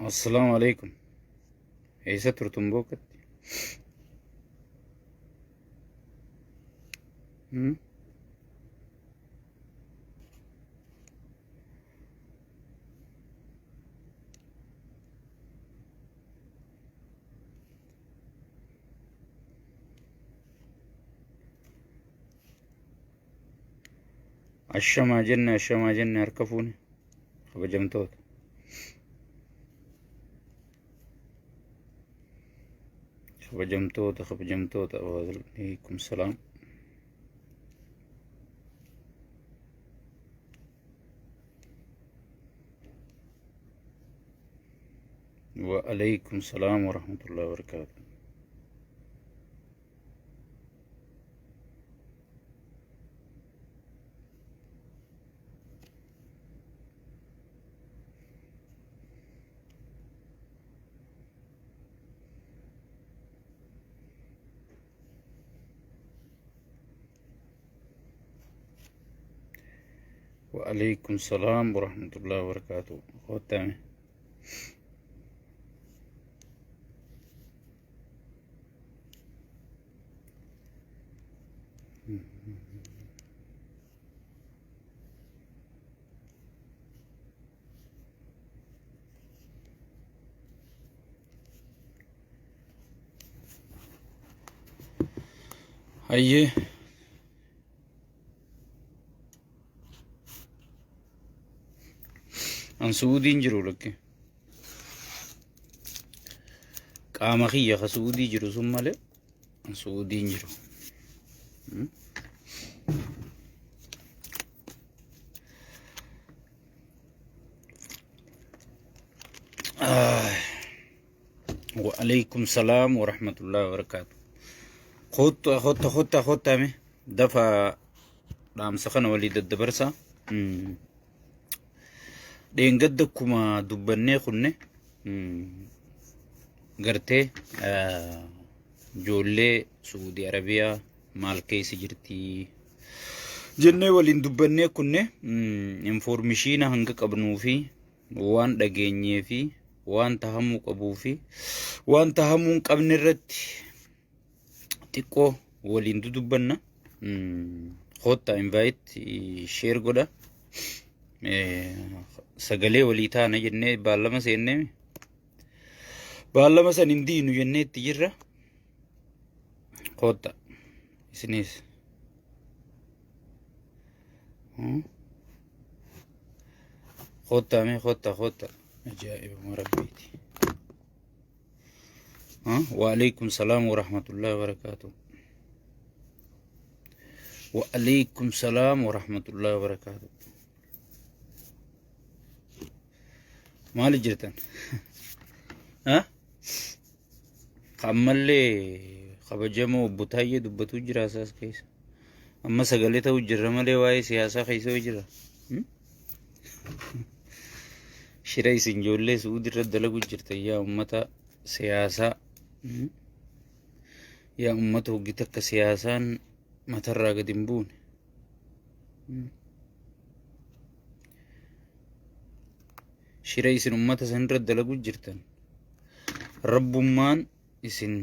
Assalaamu alaikum. Eessa turtun bookatti? Hmm? Ashamaa jenne ashamaa jenne harka fuune kabajamtoota. Kabajamtoota kabajamtoota waalaikum salaam. Waalaikum salaam warahmatullahi wabarakatuh. Waalaikum salaam warahmatullahi wabarakatuh. Kottaa. Hayyee. An Su'uudiin jiru lakke. Qaama kiyya ka Su'uudii jiru sun malee an Su'uudiin jiru. Wa'alaikum salaam wa rahmatullahi wa barakaatu. Kottu kottu kottu kottu dafa dhaamsa kana walii daddabarsa. Dheengadda akkuma dubbannee kunne gartee ijoollee Suudii Arabiyaa maal keessa jirti jennee waliin dubbannee kunne infoormishiina hanga qabnuu fi waan dhageenyee fi waan tahamuu qabuu fi waan tahamuu hin qabne irratti xiqqoo waliin dudubbanna. Kottaa invite share godha. Sagalee walii taana jennee baallama seennee baallama san hin diinu jennee itti jirra. Kottaa isinis. Kottaa mee kottaa kottaa. Ajaa'ibuma rabbiiti. Waalaikum salaam wa rahmatullahi wa barakaatuh. Waalaikum salaam wa rahmatullahi wa barakaatuh. Maali jirtan? Ha? Ammallee kabajamoo obbo Taayyee dubbatuu jira isaas keessa. Amma sagalee ta'uu jirra malee waa'ee siyaasaa keessa yoo jira. Shira isin ijoollee Su'uudi irra dalagu jirtan yaa ummata siyaasaa. Yaa ummata hoggi takka siyaasaan matarraa gadi hin buune. Shira isin ummata san irra dalagu jirtan. Rabbummaan isin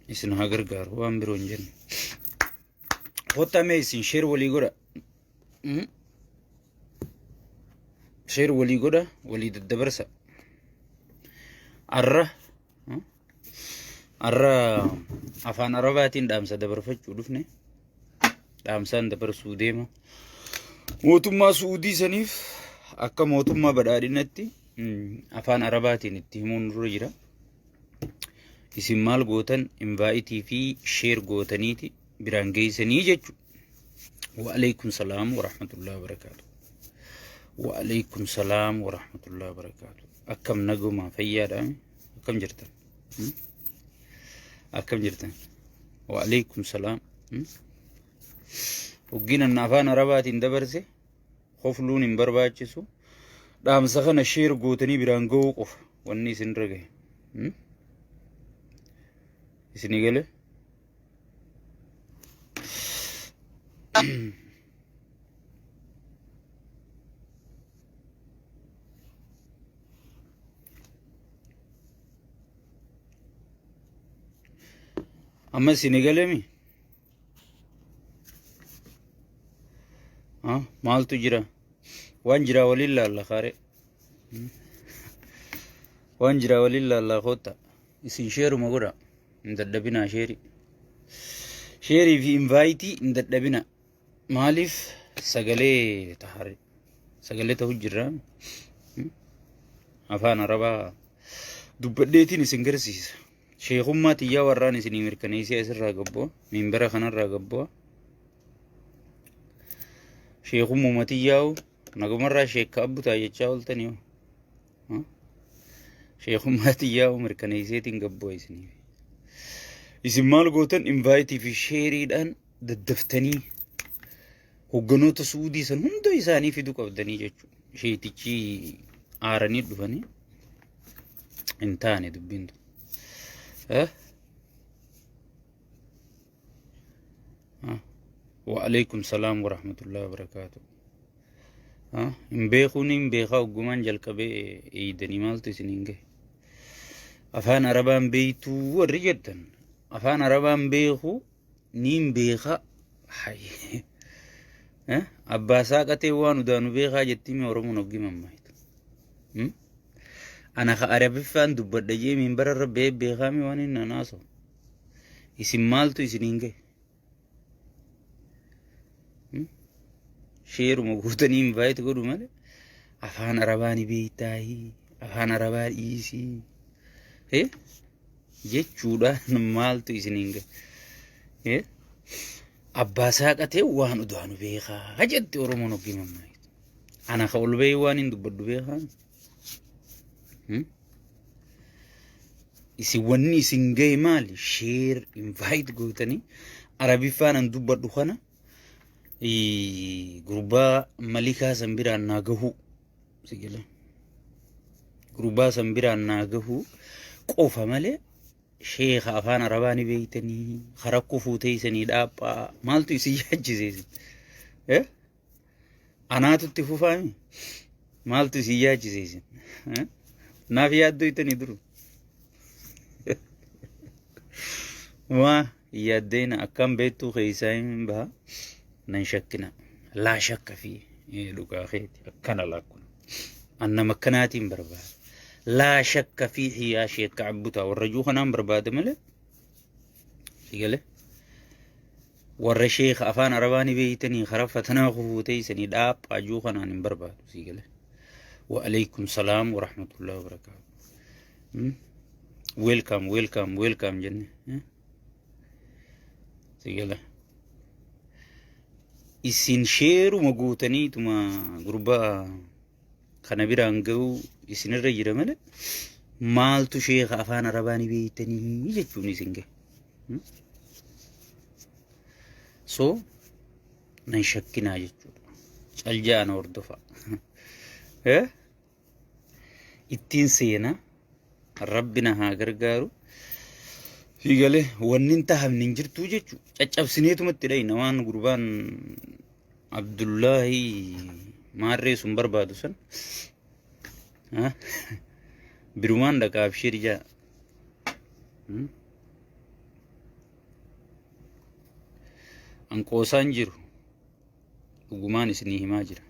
isin haa gargaaru waan biroo hin jennu. Kottaa mee isin sheer walii godha. Sheer walii godha walii daddabarsa. Arra arra afaan arabaatiin dhaamsa dabarfachuu dhufne dhaamsaan dabarsuu deema. Mootummaa Su'uudii saniif akka mootummaa badhaadhinatti afaan arabaatiin itti himuun nurra jira. Isin maal gootan invaayitii fi sheer gootaniiti biraan geessanii jechuudha. Wa'alaikum salaam wa rahmatullahi wa barakaatu. Wa'alaikum salaam wa rahmatullahi wa barakaatu. Akkam naguma fayyaadha? Akkam jirtan? Akkam jirtan? Wa'alaikum salaam. Hoggiin afaan arabaatiin dabarse kofluun hin barbaachisu. Dhaamsa kana sheer gootanii biraan ga'uu qofa wanni isin irra gahe. Isinii galee? Amma isin egalemi? Maaltu jira? Waan jira waliin laalla kaaree. Waan jira waliin laallaa kootta. Isin sheeruma godha. Hin dadhabinaa sheerii. Sheerii fi invaayitii hin dadhabina. Maaliif sagalee tahare? Sagalee ta'u jirra. Afaan Arabaa dubbadheetiin isin garsiisa. Sheekummaa tiyyaa warraan isinii mirkaneessee asirraa gabbu'a. Minbara kanarraa gabbu'a. Sheekummuma tiyyaa'u nagumarraa sheekka abbutaa jechaa ooltanii hoo. Sheekummaa tiyyaa'u mirkaneesseetiin gabbu'a isiniif. Isin maal gootan invaayitii fi sheeriidhaan daddaftanii hogganoota Suudii san hunda isaanii fiduu qabdanii jechuudha. Sheetichi aaranii dhufanii hin taane dubbiin tun. Eh? Ah. Wa alaikum salaam wa rahmatullahi wa barakaatu. Ah, hin beekuun hin beekaa oggumaan jalqabee eeydanii maaltu isin hin gahe. Afaan Arabaan beektuu warri jettan afaan Arabaan beeku niin beeka hay eh abbaa saaqatee waan udaanu beekaa jettii mee Oromoon hoggii mammaayitu. Hmm? Ana ka Arabiffaan dubbadha jee minbara irra ba'ee beekaa mi waan inni anaaso. Isin maaltu isiniin gahe? Hmm? Sheeruma guutanii invite godhu malee afaan Arabaa ni beektaayii afaan Arabaa dhiisii. Eh? Jechuudhaan maaltu isiniin gahe? Abbaa saaqatee waan udaanu beekaa jetti Oromoon hoggii mammaayitu. Ana ka ol bahee waan hin dubbadhu beekaa. Isin wanni isin gahe maali? Share invite gootanii Arabiffaan an dubbadhu kana gurbaa malikaa san biraan naa gahuu. Si galee? Gurbaa san biraan naa gahuu qofa malee sheeka afaan arabaa ni beektanii karaa fuutee isanii dhaaphaa maaltu isin yaachise isin? Eh? Anaatu itti fufaami? Maaltu isin yaachise isin? Eh? Naaf yaaddoo itanii duru. Waa yaaddeena akkam beektuu keessaa hin baha nan shakkina. Laa shakka fi dhugaa keeti akkana laakkuna. An nama akkanaatiin barbaada. Laa shakka fi yaa sheekka abbutaa warra juu kanaan barbaada malee. Sigale. Warra sheeka afaan arabaa ni beeytanii karaa fatanaa kufuu teessanii dhaaphaa juu kanaan hin barbaadu. Sigale. Wa alaikum salaam wa rahmatullahi wa barakaatu. Welcome, welcome, welcome jenne. Sigale. Isin sheeruma guutaniituma gurbaa kana biraan ga'uu isinirra jira malee maaltu sheeka afaan arabaa ni beeytanii jechuun isin gahe. So nan shakkinaa jechuudha. Caljaa na hordofa. Eh? Ittiin seenaa rabbi na haa gargaaru. Fiigalee wanni hin tahamne hin jirtuu jechuudha. Caccabsineetumatti dhayna waan gurbaan Abdullaahi maarree sun barbaadu san. Birumaan dhaqa abshiir jaa. An qoosaan jiru. Dhugumaan isinii himaa jira.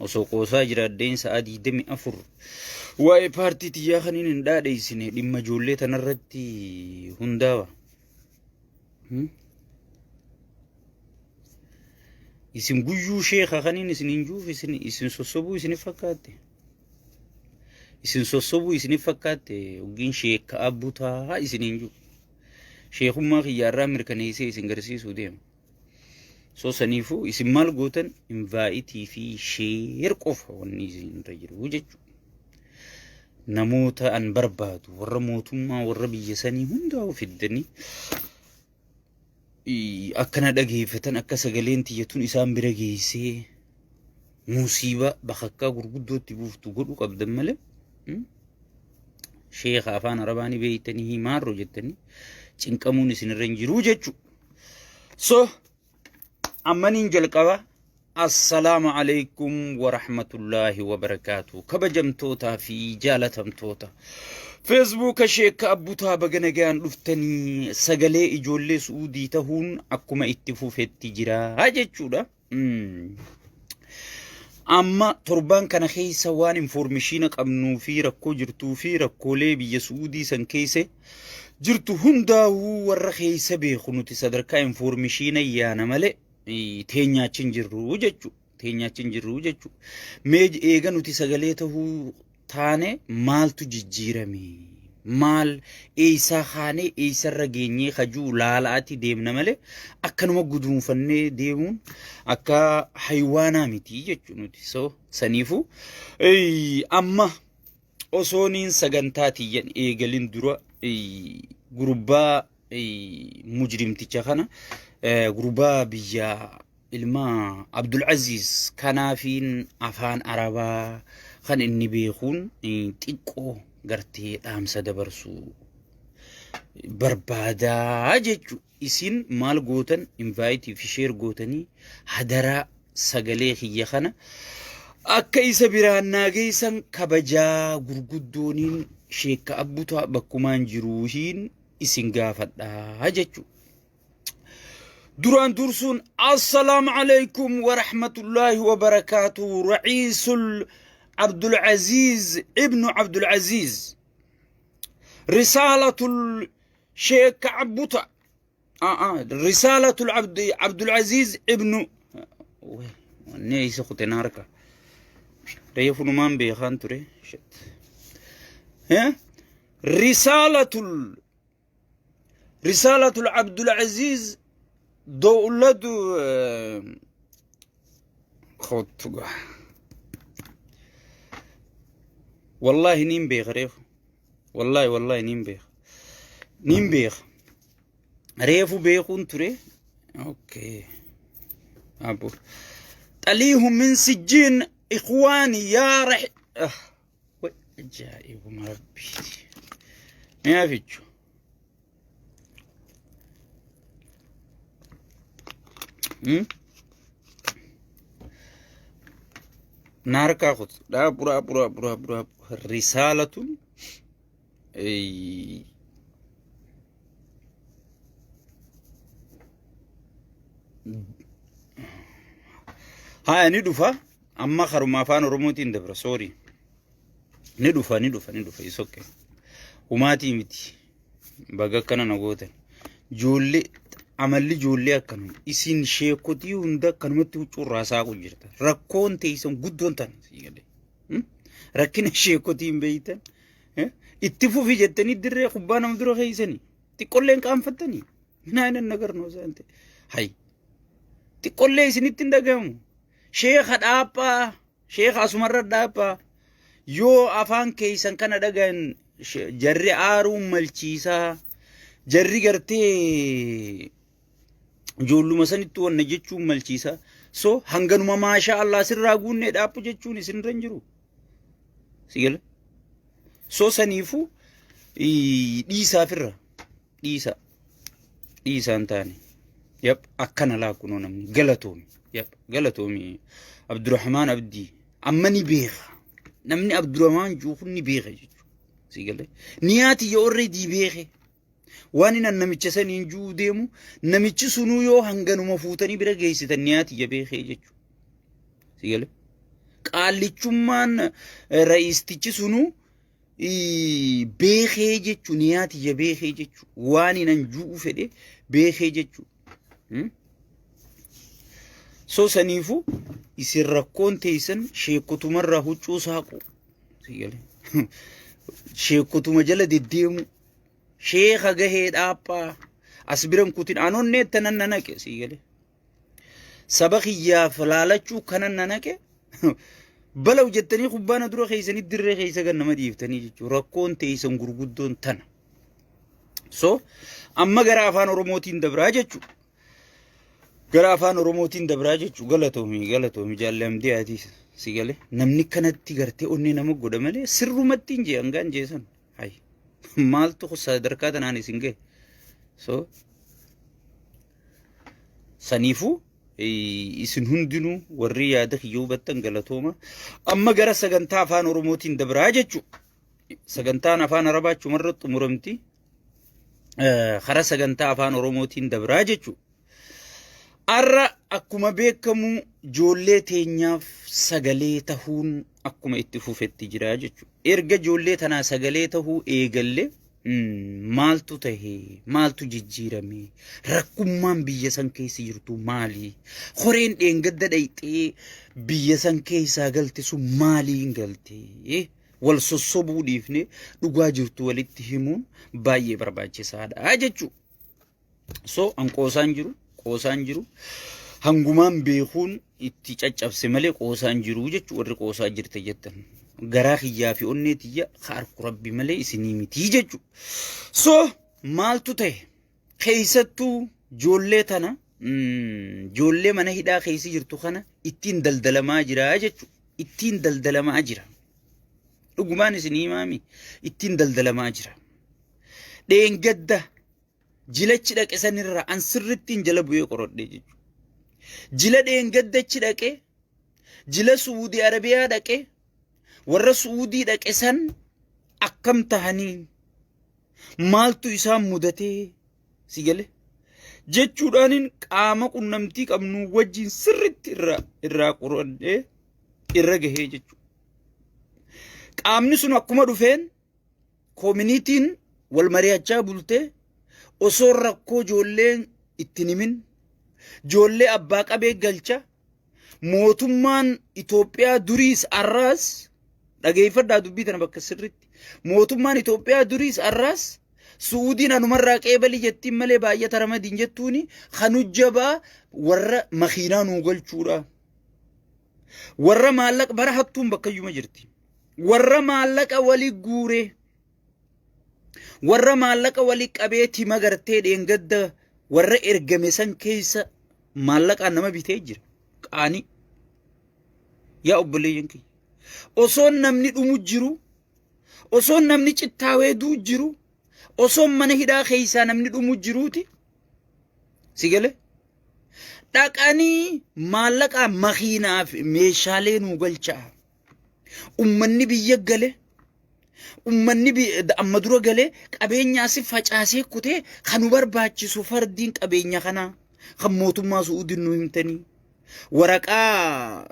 Osoo qoosaa jiraadheen sa'a 24 waa'ee paartii tiyyaa kaniin hin dhaadheessine dhimma ijoollee tanarratti hundaawa. Isin guyyuu sheeka kaniin isin hin juuf isin isin sossobuu isinif fakkaatte. Isin sossobuu isinif fakkaatte oggiin sheeka abbutaa isin hin juu. Sheekummaa kiyyaarraa mirkaneessee isin garsiisuu deema. So saniifuu isin maal gootan invaayitii fi sheer qofa wanni isin irra jiru jechuudha. Namoota an barbaadu warra mootummaa warra biyya sanii hundaa fiddanii akkana dhageeffatan akka sagaleen tiyyatuun isaan bira geessee musiibaa bakakkaa gurguddootti buuftu godhu qabdan malee. Sheeka afaan arabaa ni beektanii himaarro jettanii cinqamuun isinirra hin jiru jechuudha. So ammaniin jalqaba. Assalaamu alaikum wa rahmatullaahi wa barakaatu. Kabajamtootaa fi jaalatamtoota. Feesbuuka Sheekka Abbutaa, baga nagaan dhuftanii. Sagalee ijoollee Su'uudii tahuun akkuma itti fufetti jira jechuudha. Amma torbaan kana keessa waan informishiina qabnuu fi rakkoo jirtuu fi rakkoolee biyya Su'uudii san keessa jirtu hundaa'uu warra keessa beeku nuti sadarkaa informishiina yaana malee teenyaachi hin jirru jechuudha. Teenyaachi hin jirru jechuudha. Mee eega nuti sagalee tahuu taane maaltu jijjiirame? Maal eessaa kaanee eessarra geenyee kajuu laalaati deemna malee akkanuma guduunfannee deemuun akka haywaanaa miti jechuudha nuti. So saniifuu amma osooniin sagantaa tiyyan eegalin dura gurbaa mujrimticha kana, gurbaa biyya ilma Abdulaziz kanaafiin afaan Arabaa kan inni beekuun xiqqoo gartee dhaamsa dabarsuu barbaadaa jechu. Isin maal gootan? Invaayitii fi sheer gootanii hadaraa sagalee kiyya kana akka isa biraan naa geessan kabajaa gurguddooniin Sheekka Abbutaa bakkumaan jiruuhiin isin gaafadhaa jechu. Duraan dursuun assalaamu alaikum wa rahmatullaahi wa barakaatu. Ra'iisul Abdulaziz ibnu Abdulaziz, risaalatul Sheekka Abbuta, risaalatul Abdulaziz ibnu wanni isa kute na harka reefu numaan beekaan ture. Risaalatul Abdulaziz dowladu kottuga. Wallahi niin beeka reefu, wallahi wallahi niin beeka, niin beeka, reefu beekuun ture. Okay, abu xaliihu min sijjiin ikhwaani yaa rahi ah way ajaa'ibuma rabbiiti miyaa fichu. Na harkaa kutu dhaabu dhaabu dhaabu dhaabu dhaabu. Risaalatun haya ni dhufa. Amma karuma afaan Oromootiin dabra. Sorry, ni dhufa, ni dhufa, ni dhufa. Is okay, humaatii miti. Baga akkana na gootan. Ijoollee amalli ijoollee akkanuma. Isin sheekotii hunda akkanumatti huccuurraa saaqu jirta. Rakkoon teessan guddoon tana sii galee. Rakkina sheekotii hin beeytan. Itti fufi jettanii dirree kubbaa nama dura keessanii. Xiqqollee hin qaanfattanii. Minaa inni nagarnoo isaan ta'e. Hay. Xiqqollee isinitti hin dhagahamu. Sheeka dhaaphaa. Sheeka asumarra dhaaphaa. Yoo afaan keessan kana dhagahan jarri aaruun malchiisaa. Jarri gartee ijoolluma sanitti wanna jechuun malchiisaa. So hanganuma maashaa Allah sirraa guunnee dhaaphu jechuun isinirra hin jiru. Si gala? So saniifuu dhiisaafirra dhiisa dhiisaan taane. Yap, akkana laa kunoo namni galatoomi. Yap, galatoomi Abdurrahmaan Abdii. Amma ni beeka. Namni Abdurrahmaan jiru kun ni beeka jechuudha. Si galee? Niyaati yoo already beeke. Waan inni namicha saniin jiru deemu namichi sunuu yoo hanganuma fuutanii bira geessitan niyaati beekee jechuudha. Si galee? Qaallichummaan ra'iistichi sunuu beekee jechuun niyaati beekee jechuudha. Waan inni ju'u fedhe beekee jechuudha. So saniifuu isin rakkoon teessan sheekotumarraa huccuu saaqu. Si galee? Sheekotuma jala deddeemu. Sheeka gahee dhaaphaa. As biran kutin anonnee tanan na naqe si galee. Saba kiyyaaf laalachuu kanan na naqe. Balaw jettanii kubbaana dura keessanii dirree keessa gan nama dhiiftanii jechuudha. Rakkoon teessan gurguddoon tana. So amma gara afaan Oromootiin dabraa jechuudha. Gara afaan Oromootiin dabraa jechuudha. Galatoomi galatoomi jaallamdee ati si galee. Namni kanatti gartee onnee nama godha malee sirrumatti hin jee hangaan jeesan. Hay maaltu sadarkaa tanaan isin gahe? So saniifuu isin hundinuu warri yaada kiyya hubattan galatooma. Amma gara sagantaa afaan Oromootiin dabraa jechuudha. Sagantaan afaan Arabaa achumarra xumuramti. Karaa sagantaa afaan Oromootiin dabraa jechuudha. Har'a akkuma beekamu ijoollee teenyaaf sagalee tahuun akkuma itti fufetti jira jechuudha. Erga ijoollee tanaa sagalee tahuu eegalle maaltu tahe, maaltu jijjiirame, rakkummaan biyya san keessa jirtu maali, horeen dheengadda dhayxee biyya san keessaa galte sun maaliin galte, wal sossobuu dhiifne dhugaa jirtu walitti himuun baay'ee barbaachisaadha jechuudha. So an qoosaan jiru, qoosaan jiru. Hangumaan beekuun itti caccabse malee qoosaan jiru jechuudha warri qoosaa jirte jettan. Garaa kiyyaa fi onnee tiyya ka arku rabbi malee isinii mitii jechuudha. So maaltu ta'e? Keessattuu ijoollee tana ijoollee mana hidhaa keessa jirtu kana ittiin daldalamaa jira jechuudha. Ittiin daldalamaa jira. Dhugumaan isinii himaami ittiin daldalamaa jira. Dheengadda jilachi dhaqe sanirraa an sirrittiin jala bu'ee qoradhe jechuudha. Jila dheengaddachi dhaqe, jila Su'uudii Arabiyaa dhaqe, warra Su'uudii dhaqe san akkam tahanii maaltu isaan mudatee si gale jechuudhaanin qaama qunnamtii qabnu wajjin sirritti irraa qoradhee irra gahee jechuudha. Qaamni sun akkuma dhufeen koominiitiin wal mari'achaa bultee osoo rakkoo ijoolleen ittiin himin ijoollee abbaa qabee galcha mootummaan Itoophiyaa duriis arraas dhageeffadhaa dubbii tana bakka sirritti mootummaan Itoophiyaa duriis arraas Su'uudiin anumarraa qeebali jettiin malee baay'ata ramadiin jettuuni kanu jabaa warra makiinaa nuu galchuudha. Warra maallaqa bara hattuun bakkayyuma jirti. Warra maallaqa wali guuree warra maallaqa wali qabee tima gartee dheengadda warra ergame san keessa maallaqaan nama bitee jira. Qaanii. Yaa obboleeyyan kiyya. Osoon namni dhumu jiru, osoon namni cittaawee du'u jiru, osoon mana hidhaa keessaa namni dhumu jiruuti. Si galee? Dhaqanii maallaqaa makiinaa fi meeshaalee nuu galchaa. Ummanni biyya gale, ummanni amma dura gale qabeenya asi facaasee kutee kan nu barbaachisu fardiin qabeenya kanaa kan mootummaa Su'uudin nu himtanii waraqaa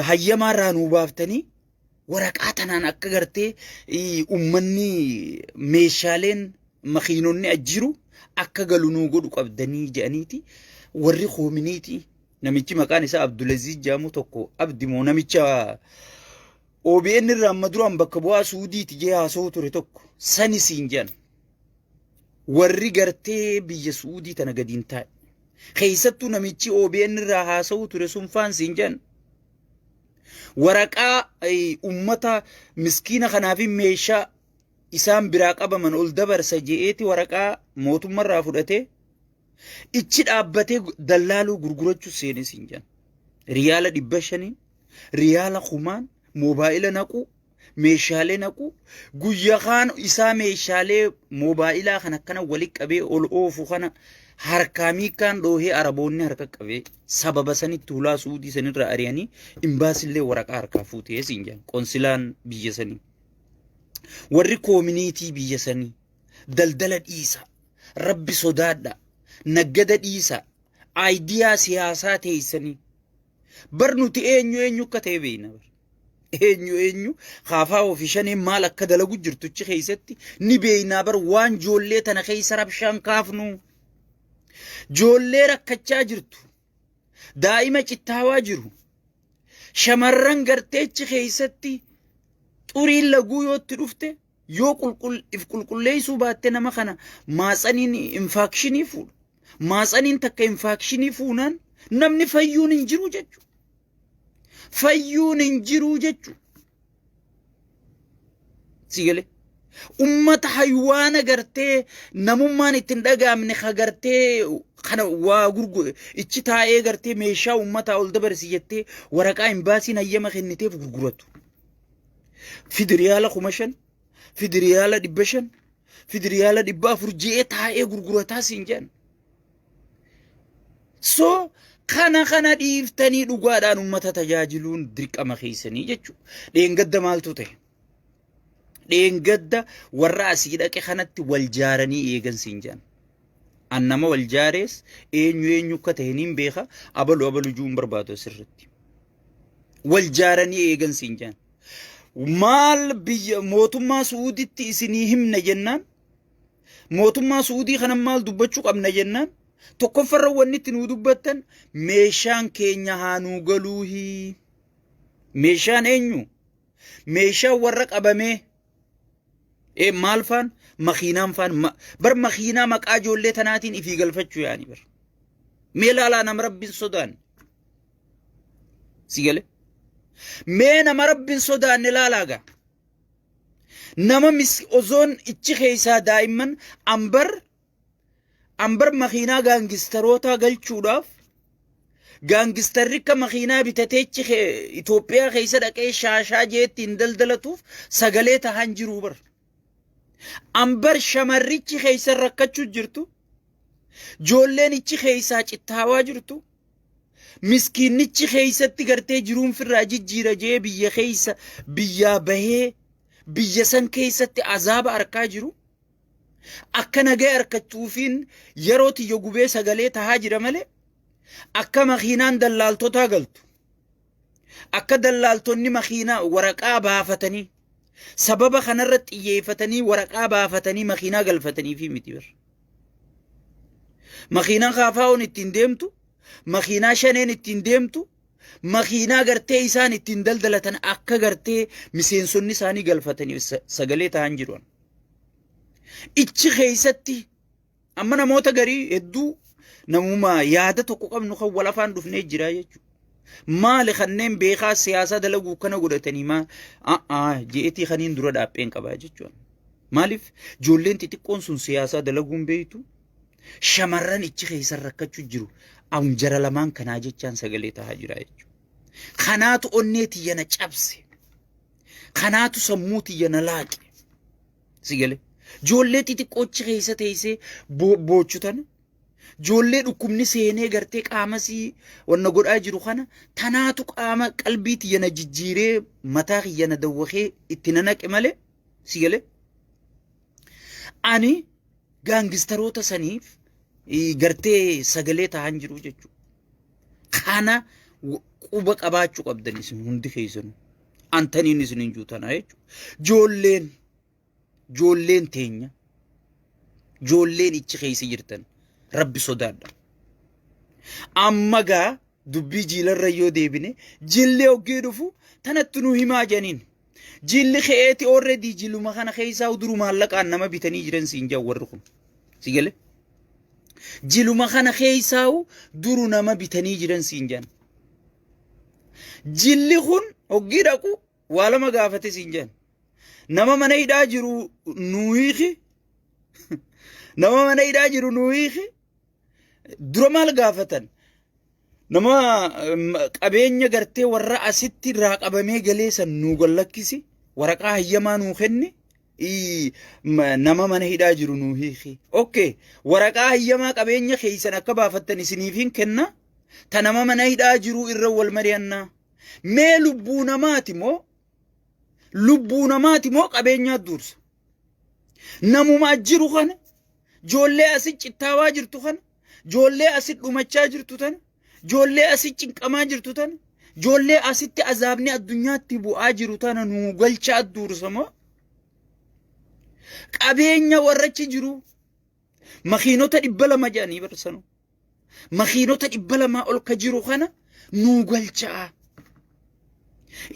hayyamaa irraa nuu baaftanii waraqaa tanaan akka gartee ummanni meeshaaleen makiinonni ajjiru akka galu nuu godhu qabdanii jedhaniiti warri koominiitii namichi maqaan isaa Abdulaziz jedhamu tokko abdi moo namicha OBN irraa amma duraan bakka bu'aa Suudiiti jee haasa'u ture tokko sani siin jedhan warri gartee biyya Suudii tana gadiin taa'e keessattuu namichi OBN irraa haasa'u ture sun faan siin jedhan waraqaa ummata miskiina kanaaf meeshaa isaan biraa qabaman ol dabarsa je'eeti waraqaa mootummarraa fudhatee ichi dhaabbatee dallaaluu gurgurachuu seene siin jedhan. Riyaala 500n, riyaala 1000n moobaayila naquu, meeshaalee naquu, guyya kaan isaa meeshaalee moobaayilaa kan akkana walitti qabee ol oofu kana harkaa miikaan dhoohee araboonni harka qabee sababa sanitti hulaa suudii sanirraa ari'anii imbaasillee waraqaa harkaa fuutee siin jedhan qonsilaan biyya sanii. Warri koominiitii biyya sanii daldala dhiisa. Rabbi sodaadha. Naggada dhiisa. Aayidiyaa siyaasaa teessanii. Bar nuti eenyu eenyu akka ta'e beekna. Bar. Eenyu eenyu kaafaa ofii shaneen maal akka dalagu jirtuchi keessatti ni beeknaa bar waan joollee tana keessa rabshaan kaafnu. Joollee rakkachaa jirtu. Daa'ima cittaawaa jiru. Shamarran garteechi keessatti xuriin laguu yoo itti dhufte yoo if qulqulleessuu baatte nama kana maatsaniin infaakshinii fuudha. Maatsaniin takka infaakshinii fuunaan namni fayyuun hin jiru jechuudha. Fayyuun hin jiru jechuudha. Si galee? Ummata haywaana gartee namummaan itti hin dhaga'amne ka gartee kana waa gurgu ichi taa'ee gartee meeshaa ummataa ol dabarsi jettee waraqaa imbaasiin hayyama kenniteef gurguratu. Fidi riyaala 5000, fidi riyaala 500, fidi riyaala 400 je'ee taa'ee gurgurataa siin jedhan. So kana kana dhiiftanii dhugaadhaan ummata tajaajiluun dirqama keessanii jechuudha. Dheengadda maaltu ta'e? Dheengadda warra asii dhaqe kanatti wal jaaranii eegan siin jedhan. An nama wal jaarees eenyu eenyu akka ta'e niin beeka, abalu abalu juu hin barbaadu asirratti. Wal jaaranii eegan siin jedhan. Maal biyya mootummaa Su'uuditti isinii himna jennaan, mootummaa Su'uudii kana maal dubbachuu qabna jennaan, tokkoffarra wanni itti nuu dubbattan meeshaan keenya haa nuu galuuhi. Meeshaan eenyu? Meeshaan warra qabamee ee maal faan makiinaan faan bar makiinaa maqaa ijoollee tanaatiin ifii galfachuu yaani bar. Mee laalaa nama rabbiin sodaanne. Si gale? Mee nama rabbiin sodaanne laalaa gaa. Nama mis ozoon ichi keessaa daa'imman ambar ambar makiinaa gaangistarootaa galchuudhaaf gaangistarri akka makiinaa bitatee ichi Itoophiyaa keessa dhaqee shaashaa jeetti hin daldalatuuf sagalee tahaan jiruu bar. Ambar shamarrichi keessa rakkachuu jirtu, joolleen ichi keessaa cittaawaa jirtu, miskiinnichi keessatti gartee jiruun firraa jijjiira jee biyya keessa biyyaa bahee biyya san keessatti azaaba arkaa jiru. Akka nagaya arkachuufiin yeroo tiyya gubee sagalee tahaa jira malee akka makiinaan dallaaltotaa galtu, akka dallaaltonni makiinaa waraqaa baafatanii sababa kanarra xiyyeeffatanii waraqaa baafatanii makiinaa galfatanii fi miti bar. Makiinaan kaafaa'oon ittiin deemtu, makiinaa shaneen ittiin deemtu, makiinaa gartee isaan ittiin daldalatan akka gartee miseensonni isaanii galfatanii sagalee ta'an jiru. Ichi keessatti amma namoota garii hedduu namuma yaada tokko qabnu kan wal afaan dhufnee jira jechuudha. Maali kanneen beekaa siyaasaa dalaguu kana godhatanii maa a'aa je'etii kaniin dura dhaapheen qabaa jechuudha. Maaliif ijoolleen xixiqqoon sun siyaasaa dalaguun beektu, shamarran ichi keessan rakkachuu jiru jara lamaan kanaa jechaan sagalee tahaa jira jechuudha. Kanaatu onnee tiyya na cabse. Kanaatu sammuu tiyya na laaqe. Si galee. Ijoollee xixiqqoo achi keessa teessee boochu tana. Ijoollee dhukkubni seenee gartee qaamasii wanna godhaa jiru kana tanaatu qaama qalbii tiyya na jijjiiree mataa kiyya na dawwakee itti na naqe malee, si galee. Ani gaangistaroota saniif gartee sagalee tahan jiru jechuudha. Kana quba qabaachuu qabdan isin hundi keessanuu. Antaniin isin hin juutanaa jechuudha. Joolleen teenya, joolleen ichi keessa jirtan, rabbi sodaadha. Amma gaa dubbii jiilarra yoo deebine, jilli hoggii dhufu tanatti nu himaa janiin. Jilli ke'eeti already jiluma kana keessaa duru maallaqaan nama bitanii jiran siin jaa warri kun. Si galee? Jiluma kana keessaa duru nama bitanii jiran siin jaan. Jilli kun hoggii dhaqu waa lama gaafate siin jaan. Nama mana hidhaa jiru nuu hiiki. Nama mana hidhaa jiru nuu hiiki. Dura maal gaafatan? Nama qabeenya gartee warra asitti irraa qabamee galee san nuu gallakkisi. Waraqaa hayyamaa nuu kenni. Nama mana hidhaa jiru nuu hiiki. Okay. Waraqaa hayyamaa qabeenya keessan akka baafattan isiniif hin kenna. Ta nama mana hidhaa jiru irra wal mari'annaa. Mee lubbuu namaati moo, lubbuu namaati moo qabeenyaa dursa? Namuma jiru kana, ijoollee asi cittaawaa jirtu kana, ijoollee asi dhumachaa jirtu tana, ijoollee asi cinqamaa jirtu tana, ijoollee asitti azaabni addunyaatti bu'aa jiru tana nuu galchaa dursa moo qabeenya warrachi jiru makiinota 200 jedhanii barsanu, makiinota 200 ol ka jiru kana nuu galchaa?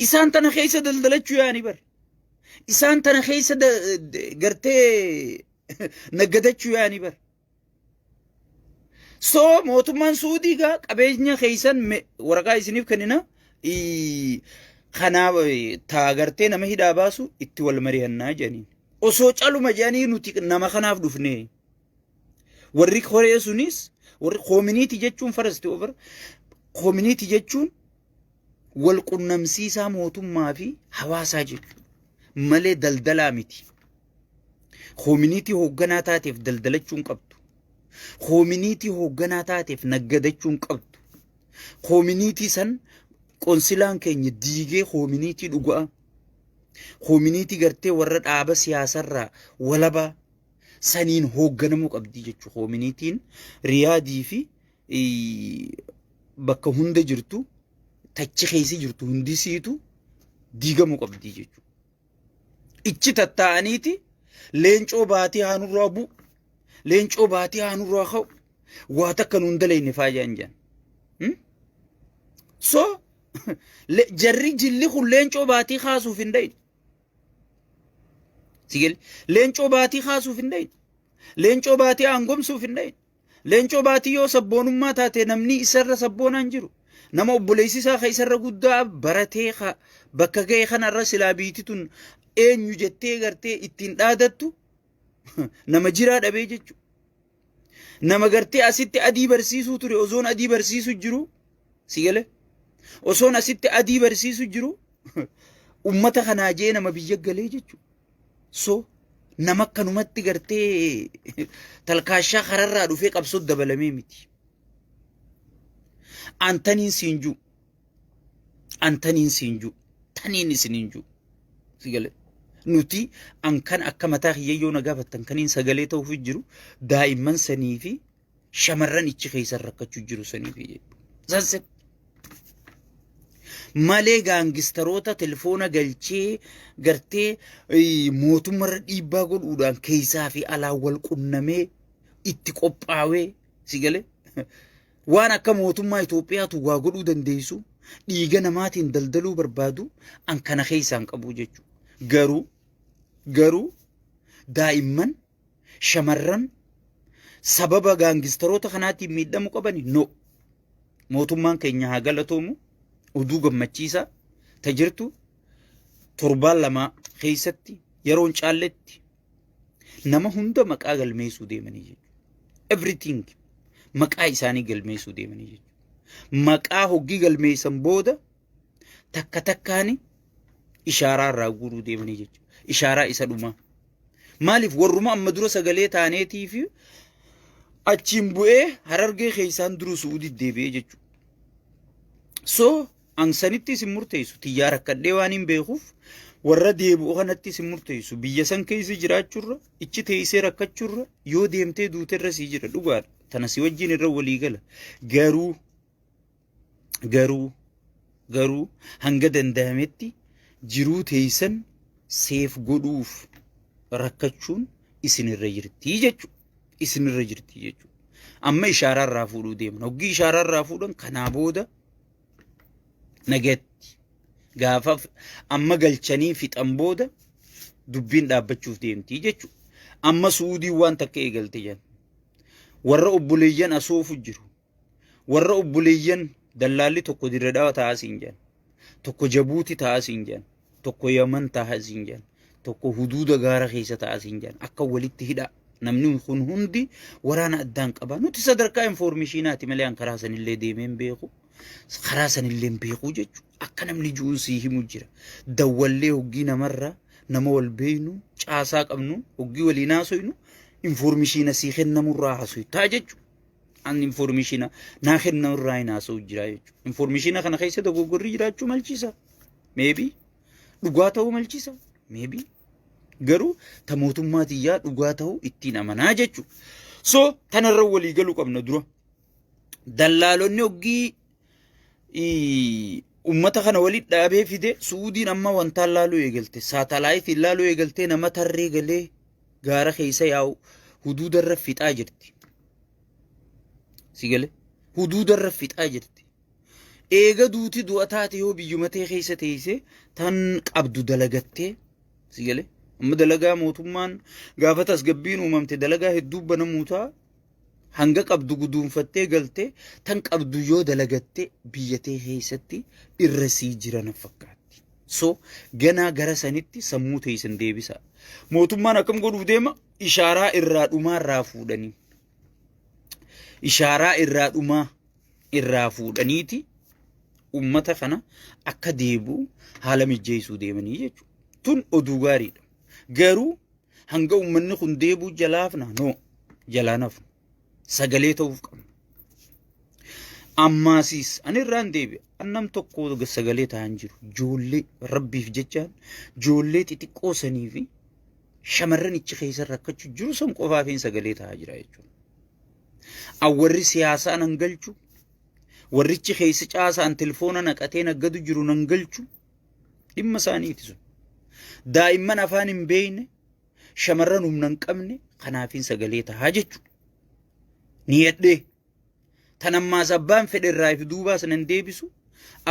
Isaan tana keessa daldalachuu yaani bar. Isaan tana keessa gartee naggadachuu yaani bar. So mootummaan Suudii gaa qabeenya keessan waraqaa isiniif kennina, kanaaf taa gartee nama hidhaa baasu itti wal mari'annaa jedhaniin. Osoo caluma jedhanii nuti nama kanaaf dhufne. Warri koree sunis, warri community jechuun, first over community jechuun wal qunnamsiisaa mootummaa fi hawaasaa jechuudha. Malee daldalaa miti. Community hoogganaa taateef daldalachuu hin qabdu. Community hoogganaa taateef naggadachuu hin qabdu. Community san qonsilaan keenya diigee community dhugaa. Koominiitii gartee warra dhaaba siyaasarraa walabaa saniin hoogganamuu qabdi jechuudha. Koominiitiin Riyaadii fi bakka hunda jirtu tachi keessa jirtu hundisiitu diigamuu qabdi jechuudha. Ichi tattaa'aniiti leencoo baatii haa nurraa bu'u, leencoo baatii haa nurraa ka'u, waa takka nuun dalayne faa jaan jaan. So jarri jilli kun leencoo baatii kaasuuf hin dhayne. Sigel leencoo baatii kaasuuf hin dhayne. Leencoo baatii aangomsuuf hin dhayne. Leencoo baatii yoo sabboonummaa taate namni isarra sabboonaan jiru. Nama obboleessi isaa ka isarra guddaa baratee ka bakka ga'e kanarra silaa biiti tun eenyu jettee gartee ittiin dhaadattu nama jiraa dhabee jechuudha. Nama gartee asitti adii barsiisuu ture osoon adii barsiisu jiru si gale osoon asitti adii barsiisu jiru ummata kanaa jee nama biyya galee jechuudha. So nama akkanumatti gartee talkaashaa kararraa dhufee qabsoo dabalamee miti. Antaniin siin jiru. Antaniin siin jiru. Taniin isiniin jiru. Si gale. Nuti an kan akka mataa kiyyayyoo na gaafattan kaniin sagalee ta'uuf jiru daa'imman sanii fi shamarran ichi keessa rakkachuu jiru sanii fi jechuudha. Malee gaangistaroota telefoona galchee gartee mootummarra dhiibbaa godhuudhaan keessaa fi alaa wal qunnamee itti qophaawee si galee waan akka mootummaa Itoophiyaatu waa godhuu dandeessu dhiiga namaatiin daldaluu barbaadu an kana keessaan qabu jechuudha. Garuu daa'imman shamarran sababa gaangistaroota kanaatiin miidhamuu qabani no. Mootummaan keenya haa galatoomu oduu gammachiisaa ta jirtu torbaan lama keessatti yeroon caalletti nama hunda maqaa galmeessuu deemanii jechuudha. Everything maqaa isaanii galmeessuu deemanii jechuudha. Maqaa hoggii galmeessan booda takka takkaani ishaaraa irraa guuruu deemanii jechuudha. Ishaaraa isa dhumaa. Maaliif warruma amma dura sagalee taaneetii fi achiin bu'ee harargee keessaan duruu su'uudii deebi'ee jechuudha. So an sanitti isin murteessu tiyyaa rakkadhee waan hin beekuuf warra deebi'u kanatti isin murteessu biyya san keessa jiraachuurra ichi teessee rakkachuurra yoo deemtee duuterra sii jira dhugaadha. Tana si wajjin irra walii gala. Garuu hanga danda'ametti jiruu teessan seef godhuuf rakkachuun isinirra jirti jechuudha. Isinirra jirti jechuudha. Amma ishaaraa irraa fuudhuu deeman. Hoggii ishaaraa irraa fuudhan kanaa booda nagatti gaafa amma galchanii fixan booda dubbiin dhaabbachuuf deemti jechuudha. Amma Suudiin waan takka eegalte jedhan. Warra obboleeyyan asoofu jiru. Warra obboleeyyan dallaalli tokko Dirre Dhawa taa'aa siin jedhan. Tokko Jabuuti taa'aa siin jedhan. Tokko Yaman taa'aa siin jedhan. Tokko huduuda gaara keessa taa'aa siin jedhan. Akka walitti hidhaa. Namni kun hundi waraana addaan qaba. Nuti sadarkaa infoormeeshinaati malee an karaa sanillee deemee hin beeku. Karaa sanillee hin beeku jechuudha. Akka namni ju'uun sii himu jira. Dawwallee hoggii namarraa nama wal beeknu caasaa qabnu hoggii waliin haasoynu infoormeeshina sii kennamurraa haasoytaa jechuudha. An informeeshina naa kennan irraa hin haasa'u jira jechuudha. Informeeshina kana keessa dogoggorri jiraachuu malchiisa. Maybe dhugaa ta'uu malchiisa. Maybe garuu ta mootummaa tiyyaa dhugaa ta'uu ittiin amanaa jechuudha. So tanarra walii galuu qabna dura. Dallaalonni hoggii ummata kana walitti dhaabee fide Suudiin amma wantaan laaluu eegalte saatalaayitiin laaluu eegaltee nama tarree galee gaara keessa yaa'u huduudarra fixaa jirti. Si gale huduudarra fixaa jirti. Eega duuti du'a taate yoo biyyuma tee keessa teessee tan qabdu dalagattee si gale amma dalagaa mootummaan gaafa tasgabbiin uumamte dalagaa hedduu banamuu ta'a. Hanga qabdu guduunfattee galtee tan qabdu yoo dalagatte biyya tee keessatti irra sii jira na fakkaatti. So ganaa gara sanitti sammuu teessan deebisaa. Mootummaan akkam godhuuf deema? Ishaaraa irraa dhumaa irraa fuudhanii. Ishaaraa irraa dhumaa irraa fuudhaniiti ummata kana akka deebi'u haala mijjeessuu deemanii jechuudha. Tun oduu gaariidha. Garuu hanga ummanni kun deebi'u jalaa hafna? No, jalaa nafnu. Sagalee ta'uuf qabna. Ammaasiis ani irraan deebi'a. An nam tokko sagalee ta'an jiru. Ijoollee rabbiif jechaan ijoollee xixiqqoo sanii fi shamarran ichi keessa rakkachuu jiru san qofaafiin sagalee ta'aa jira jechuudha. An warri siyaasaa nan galchu, warrichi keessa caasaan telefoona naqatee naggadu jiru nan galchu dhimma isaaniiti sun. Daa'imman afaan hin beekne, shamarran humna hin qabne kanaafiin sagalee tahaa jechuudha. Niyadhee. Tan ammaas abbaan fedhe irraa fi duubaas nan deebisu,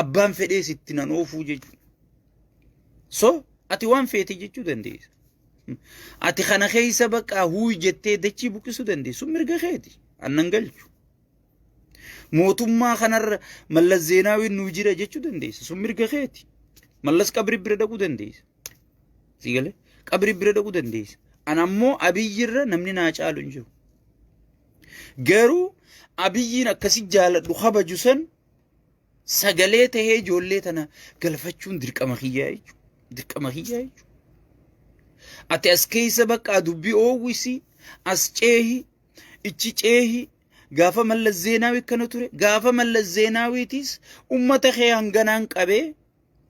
abbaan fedhees itti nan oofuu jechuudha. So ati waan feete jechuu dandeessa. Ati kana keessa bakka huuy jettee dachii buqqisuu dandeessu mirga keeti. Annan galchu. Mootummaa kanarra Mallas Zeenaawiin nuu jira jechuu dandeessa. Sun mirga keeti. Mallas qabri bira dhaquu dandeessa. Si galee? Qabri bira dhaquu dandeessa. An ammoo Abiyyirra namni naa caalu hin jiru. Garuu Abiyyiin akkasi jaaladhu kabaju san sagalee tahee ijoollee tana galfachuun dirqama kiyyaa jechuudha. Dirqama kiyyaa jechuudha. Ati as keessa bakka dubbii oowwisi, as ceehi, ichi ceehi, gaafa Mallas Zeenaawii akkana ture, gaafa Mallas Zeenaawiitis ummata kee hanganaan qabee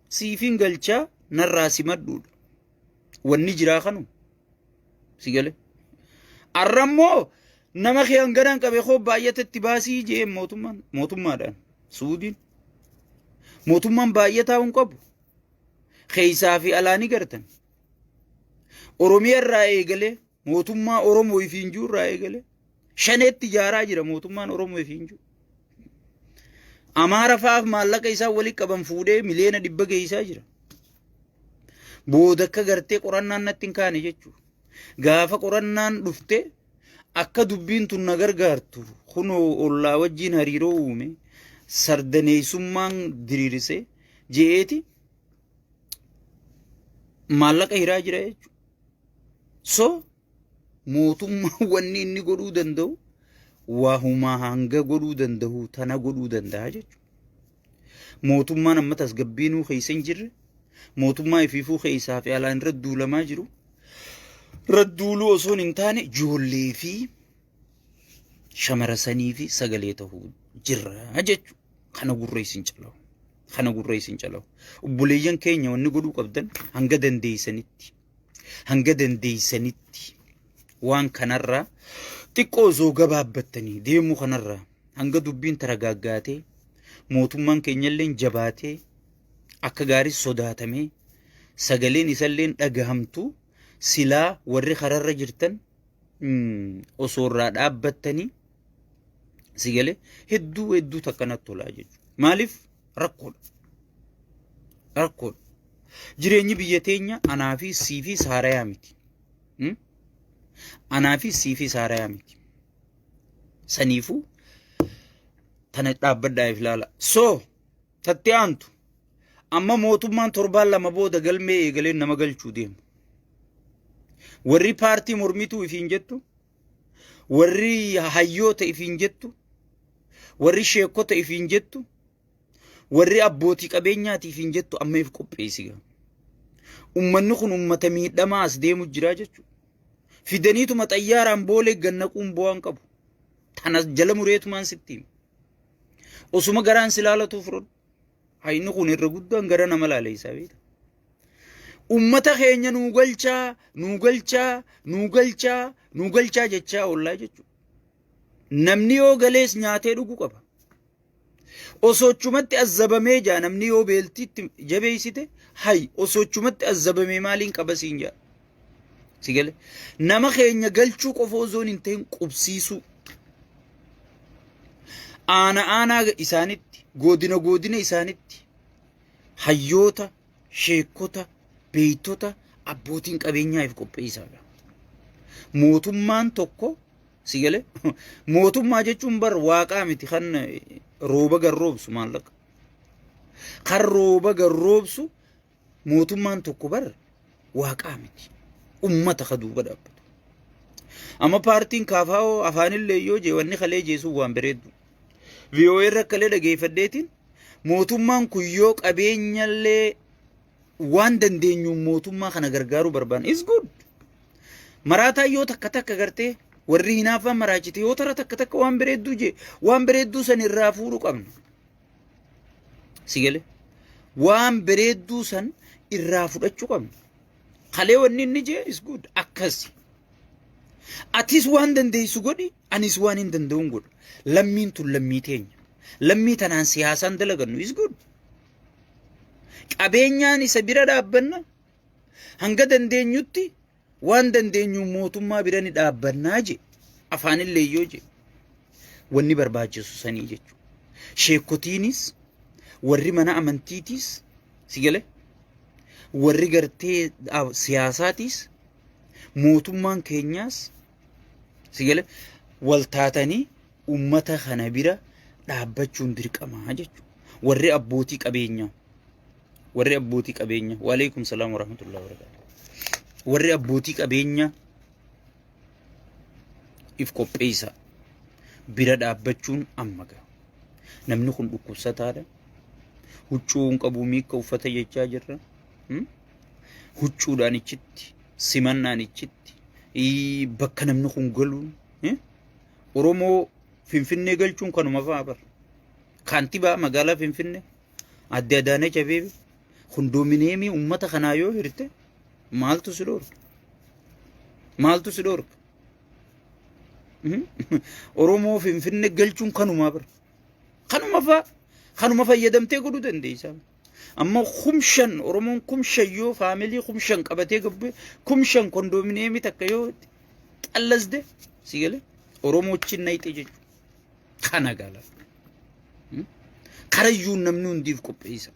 siifin galchaa narraa simadhuudha. Wanni jiraa kanuma. Si galee. Arra immoo nama kee hanganaan qabee koo baay'ata itti baasii jee mootummaan mootummaadhaan Suudiin. Mootummaan baay'ataa hin qabu. Keessaa fi alaa ni gartan. Oromiyaa irraa eegalee mootummaa Oromoo ifiin jiru irraa eegalee shaneetti ijaaraa jira mootummaan Oromoo ifiin jiru. Amaara fa'aaf maallaqa isaan walitti qaban fuudhee 100 million geessaa jira. Booda akka gartee qorannaan natti hin kaane jechuudha. Gaafa qorannaan dhufte akka dubbiin tun na gargaartu kunoo ollaa wajjin hariiroo uume sardaneessummaan diriirise je'eeti maallaqa hiraa jira jechuudha. So mootummaan wanni inni godhuu danda'u waa humaa hanga godhuu danda'u tana godhuu danda'a jechuudha. Mootummaan amma tasgabbiinuu keessa hin jirre, mootummaa ifiifuu keessaa fi alaan irra duulamaa jiru, irra duuluu osoo hin taane ijoollee fi shamara sanii fi sagalee ta'uu jirra jechuudha. Kana gurra isin calawu. Kana gurra isin calawu. Obboleeyyan keenya wanni godhuu qabdan hanga dandeessanitti. Hanga dandeessanitti waan kanarraa xiqqoo osoo gabaabbattanii deemuu kanarraa hanga dubbiin taragaaggaatee mootummaan keenyallee jabaatee akka gaarii sodaatamee sagaleen isallee dhagahamtu silaa warri kararra jirtan osoo irraa dhaabbattanii si galee hedduu hedduu takka natti tolaa jechuudha. Maaliif rakkoodha. Rakkoodha. Jireenyi biyya teenya anaa fi sii fi saarayaa miti. Anaa fi sii fi saarayaa miti. Saniifuu tana dhaabbadhaa if ilaala. So tatti aantu amma mootummaan torbaan 2 booda galmee eegalee nama galchuu deema. Warri paartii mormituu ifiin jettu, warri hayyoota ifiin jettu, warri sheekota ifiin jettu, warri abbootii qabeenyaati ifiin jettu amma if qopheessi. Ummanni kun ummata miidhamaa as deemu jira jechuudha. Fidaniituma xayyaaraan boolee gannaquun bu'aan qabu. Tana jala mureetumaan sitti hima. Osuma garaan si laalatu fudhadhu. Hayni kun irra guddaan gara nama laaleessaa beekta. Ummata keenya nuu galchaa, nuu galchaa, nuu galchaa, nuu galchaa jechaa oollaa jechuudha. Namni yoo galees nyaatee dhuguu qaba. Osochumatti azzabamee jaa namni yoo beeltiitti jabeessite hay osochumatti azzabamee maaliin qaba siin jaa. Si gale nama keenya galchuu qofa osoo hin ta'in qubsiisuu. Aana aanaa isaanitti godina godina isaanitti hayyoota, sheekota, beektota, abbootiin qabeenyaa if qopheessaadha. Mootummaan tokko si gale mootummaa jechuun bar waaqaa miti kan rooba garroobsu maallaqa. Kan rooba garroobsu mootummaan tokko bar waaqaa miti. Ummata ka duuba dhaabbatu. Amma paartiin KFO afaanillee yoo jee wanni kalee jeesuun waan bareeddu. VOA irra akkalee dhageeffadheetiin mootummaan kun yoo qabeenyallee waan dandeenyuun mootummaa kana gargaaruu barbaanne is good. Maraataa yoo takka takka gartee Warri hinaaffaan maraachite yoo tara takka takka waan bareedduu jee waan bareedduu san irraa fuudhuu qabna. Si galee? Waan bareedduu san irraa fudhachuu qabna. Kalee wanni inni jee is good akkasi. Atis waan dandeessu godhi, anis waan hin danda'uun godha. Lammiin tun lammii teenya. Lammii tanaan siyaasaan dalagannu is good. Qabeenyaan isa bira dhaabbanna. Hanga dandeenyutti waan dandeenyu mootummaa bira ni dhaabbannaa je. Afaanillee yoo je. Wanni barbaachisu sanii jechuudha. Sheekotiinis warri mana amantiitiis si galee warri gartee siyaasaatiis mootummaan keenyaas si galee wal taatanii ummata kana bira dhaabbachuun dirqamaa jechuudha. Warri abbootii qabeenyaa warri abbootii qabeenyaa waalaikum salaam warahmatullahi wabarakatuh. Warri abbootii qabeenyaa if qopheessa bira dhaabbachuun amma ga'a. Namni kun dhukkubsataadha. Huccuu hin qabu miikka uffata jechaa jirra. Huccuudhaan ichitti, simannaan ichitti, bakka namni kun galuun. Oromoo Finfinnee galchuun kanuma fa'a bara. Kaantibaa magaalaa Finfinnee Adde Adaanech Abeebee kondoominiyeemii uummata kanaa yoo hirte maaltu si dhoorka? Maaltu si dhoorka? Oromoo Finfinnee galchuun kanumaa bara. Kanuma fa'a kanuma fayyadamtee godhuu dandeessa. Amma 5000 Oromoon 5000 yoo faamilii 5000 qabatee gabbee 5000 kondoominiyeemii takka yoo xallasde si galee Oromoo chin nayxe jechuudha. Kana gala. Karayyuun namni hundiif qopheessa.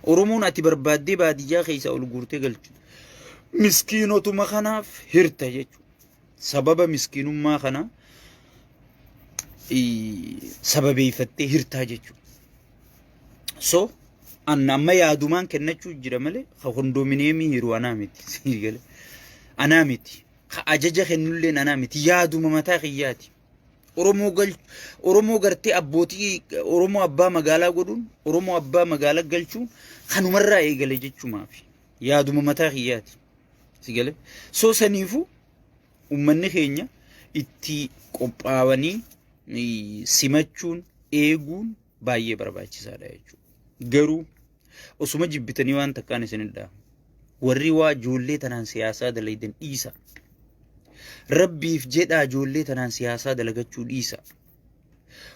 Oromoon ati barbaaddee baadiyyaa keessaa ol guurtee galchu. Miskiinotuma kanaaf hirta jechuudha. Sababa miskiinummaa kana sababeeffattee hirtaa jechuudha. So an amma yaadumaan kennachuu jira malee ka kondoominiyeemii hiru anaa miti. Sii galee. Anaa miti. Ka ajaja kennulleen anaa miti. Yaaduma mataa kiyyaati. Oromoo gal Oromoo gartee abbootii Oromoo abbaa magaalaa godhuun Oromoo abbaa magaalaa galchuun kanumarraa eegale jechumaafi. Yaaduma mataa kiyyaati. Si galee? So saniifuu uummanni keenya itti qophaawanii simachuun eeguun baay'ee barbaachisaadha jechuudha. Garuu osuma jibbitanii waan takkaan isin hin dhaamu. Warri waa ijoollee tanaan siyaasaa dalaydan dhiisa. Rabbiif jedhaa ijoollee tanaan siyaasaa dalagachuu dhiisa.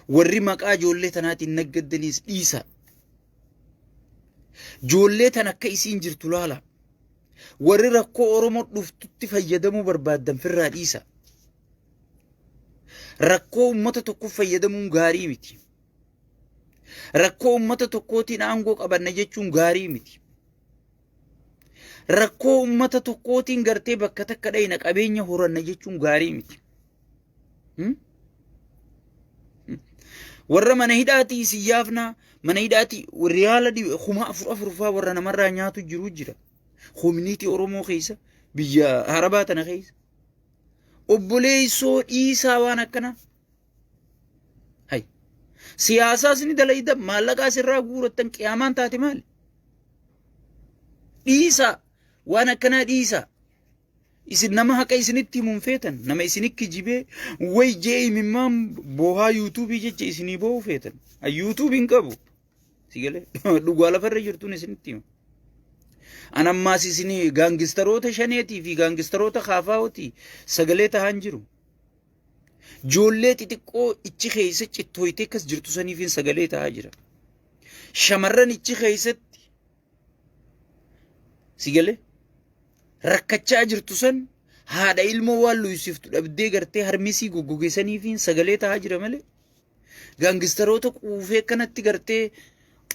Warri maqaa ijoollee tanaatiin naggaddaniis dhiisa. Ijoollee tan akka isiin jirtu laala. Warri rakkoo Oromoo dhuftutti fayyadamuu barbaaddan firraa dhiisa. Rakkoo uummata tokkoof fayyadamuun gaarii miti. Rakkoo uummata tokkootiin aangoo qabanna jechuun gaarii miti. Rakkoo uummata tokkootiin gartee bakka takka dhayna qabeenya horanna jechuun gaarii miti. Warra mana hidhaatii isin yaafnaa mana hidhaatii riyaala 4000 afur faa warra namarraa nyaatu jiru jira. Koominiitii Oromoo keessa biyya Arabaa tana keessa. Obboleessoo dhiisaa waan akkanaa. Hay. Siyaasaas ni dalayda maallaqaas irraa guurattan qiyaamaan taate maali? Dhiisaa waan akkanaa dhiisaa. Isin nama haqa isinitti himuun feetan nama isini kijibee way jee imimmaan boohaa yuutuubii jecha isinii boo'u feetan. Yuutuubii hin qabu. Si galee dhugaa lafarra jirtuun isinitti hima. An ammaas isinii gaangistaroota shaneetii fi gaangistaroota kaafaa'ooti sagalee tahaan jiru. Ijoollee xixiqqoo ichi keessa cittooytee akkas jirtu saniifin sagalee tahaa jira. Shamarran ichi keessatti si galee rakkachaa jirtu san haadha ilmoo waan luysiftu dhabdee gartee harmisii goggoge saniifiin sagalee tahaa jira malee gaangistaroota quufee akkanatti gartee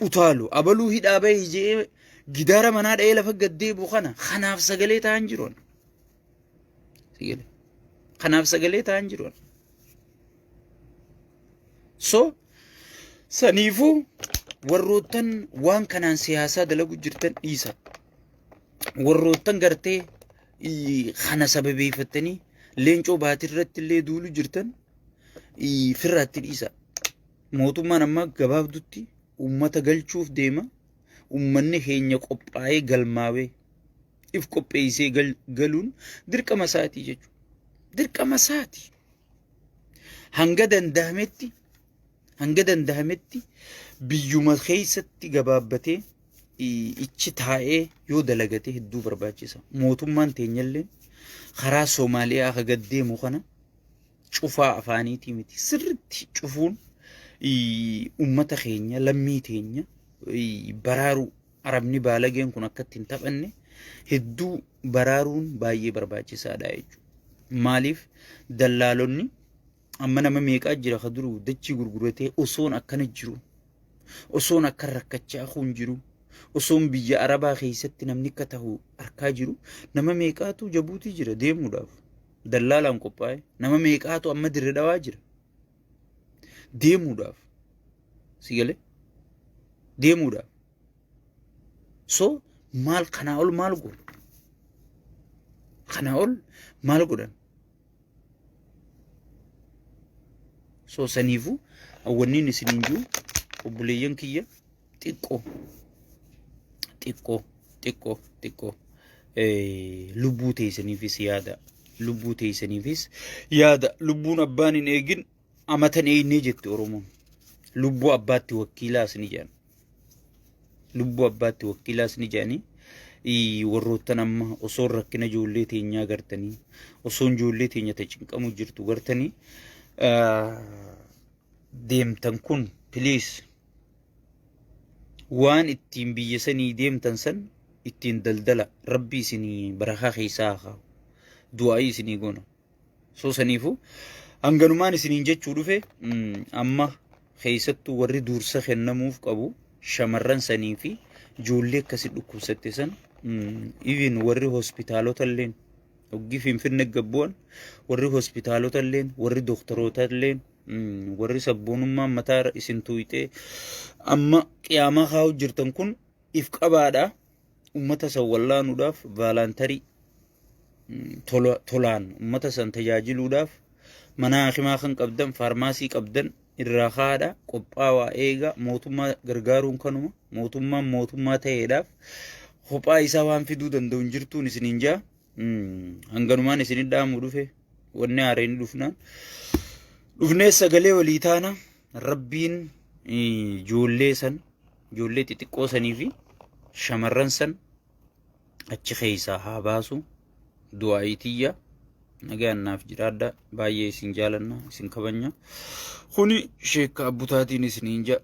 utaalu abaluu hidhaa bahe je'ee gidaara manaa dha'ee lafa gad deebi'u kana kanaaf sagalee tahaa hin jiru. Si galee kanaaf sagalee tahaa hin jiru. So saniifuu warroottan waan kanaan siyaasaa dalagu jirtan dhiisa. Warroottan gartee kana sababeeffattanii leencoo baatirratti illee duulu jirtan firraatti dhiisa. Mootummaan amma gabaabdutti uummata galchuuf deema. Uummanni keenya qophaa'ee galmaawee if qopheessee galuun dirqama isaatii jechuudha. Dirqama isaati. Hanga danda'ametti hanga danda'ametti biyyuma keessatti gabaabbatee ichi taa'ee yoo dalagate hedduu barbaachisa. Mootummaan teenyallee karaa Soomaaliyaa akka gad deemu kana cufaa afaaniitii miti sirritti cufuun ummata keenya lammii teenya baraaruu arabni baalageen kun akka ittiin taphanne hedduu baraaruun baay'ee barbaachisaadha jechuudha. Maaliif dallaalonni amma nama meeqaa jira ka duru dachii gurguratee osoon akkana jiru osoon akka rakkachaa kun jiru osoon biyya arabaa keessatti namni akka tahu arkaa jiru nama meeqaatu jabuutii jira deemuudhaaf dallaalaan qophaa'e nama meeqaatu amma dirre dhawaa jira deemuudhaaf si galee deemuudhaaf so maal kanaa ol maal godhu kanaa ol maal godhan so saniifuu wanniin isiniin jiru obboleeyyan kiyya xiqqoo xiqqoo xiqqoo xiqqoo lubbuu teessaniifis yaada lubbuu teessaniifis yaada lubbuun abbaan hin eegin amatan eeynee jetti Oromoon lubbuu abbaatti wakkiilaas ni jedhan lubbuu abbaatti wakkiilaas ni jedhanii warroottan amma osoon rakkina ijoollee teenyaa gartanii osoon ijoollee teenya ta cinqamu jirtu gartanii deemtan kun please waan ittiin biyya sanii deemtan san ittiin daldala rabbi isinii barakaa keessaa haa kaa'u du'aa'ii isinii goona soo saniifu hanganumaan isiniin jechuu dhufe amma keessattuu warri duursa kennamuuf qabu shamarran sanii fi ijoollee akkasi dhukkubsatte san even warri hospitaalota illeen hoggii finfinne gabbu'an warri hospitaalota illeen warri doktoroota illeen Warri sabboonummaan mataa isin tuuyxee amma qiyaamaa kaa'u jirtan kun if qabaadha. Ummata san wallaanuudhaaf vaalaantarii tolaan ummata san tajaajiluudhaaf mana hakimaa kan qabdan faarmaasii qabdan irraa kaa'aadha. Qophaawaa eega mootummaa gargaaruun kanuma mootummaan mootummaa ta'eedhaaf kophaa isaa waan fiduu danda'u hin jirtuun isiniin jaa. Hanganumaan isin dhaamu dhufe wanni haareen dhufnaan dhufnee sagalee walii taana rabbiin ijoollee san ijoollee xixiqqoo sanii fi shamarran san achi keessaa haa baasu du'aa'ii tiyya nagaan naaf jiraadha baay'ee isin jaalanna isin kabanya kuni sheekka abbutaatiin isiniin ja'a.